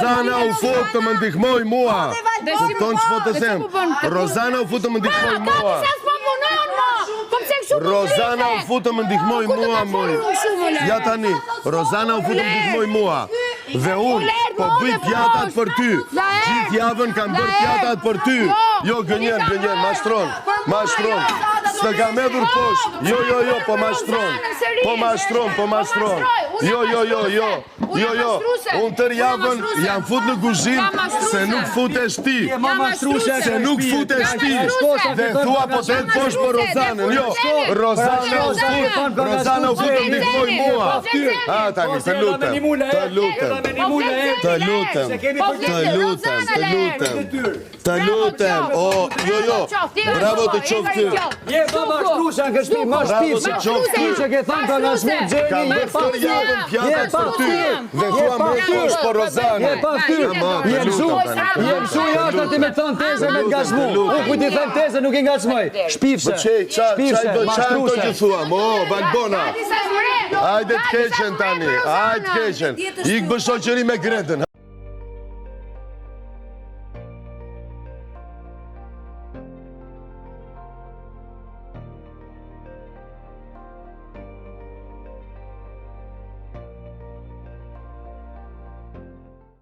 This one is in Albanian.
Rozana u fut të më ndihmoj mua. Kupton ç'po të them? Rozana u fut të më ndihmoj mua. Po pse kështu po Rozana u fut të më ndihmoj mua, moj. Ja tani, Rozana u fut të më ndihmoj mua. Dhe unë po bëj pjatat për ty. Gjithë javën kam bërë pjatat për ty. Jo, gënjen, gënjen, mashtron, mashtron. S'të kam hedhur poshtë. Jo, jo, jo, po mashtron. Po mashtron, po mashtron. Jo, jo, jo, jo. Jo, jo, unë tërë javën jam fut në kuzhinë se nuk futesh ti. Se nuk futesh ti. Dhe thua po të hedh poshtë për Rozanën. Jo, Rozana u fut, Rozana u fut të ndihmoj mua. A, tani, të lutem, të lutem, të lutem, të lutem, të lutem. Të lutem, o, jo, jo, bravo të qoftë ty. Je pa mashtrusha në kështu, ma Bravo të qoftë ty. Që ke thënë të ngacmu Xheni, Kam je bërë pa tërë javën pjatat për ty. Dhe thua më poshtë për Rozanën. Je pa fytyrë. Ama, Je të mësu, lutem tani. je mësu jashtë aty me të thënë teze me të ngacmu. lutem. Unë kujt i them teze nuk i ngacmoj. Shpifse. Po çej, ça, ça Shpifse, i bë, ça janë këto që mashtruse. thua, mo, Valbona. Hajde të keqen tani, hajde të keqen. Ik bë shoqëri me Gretën.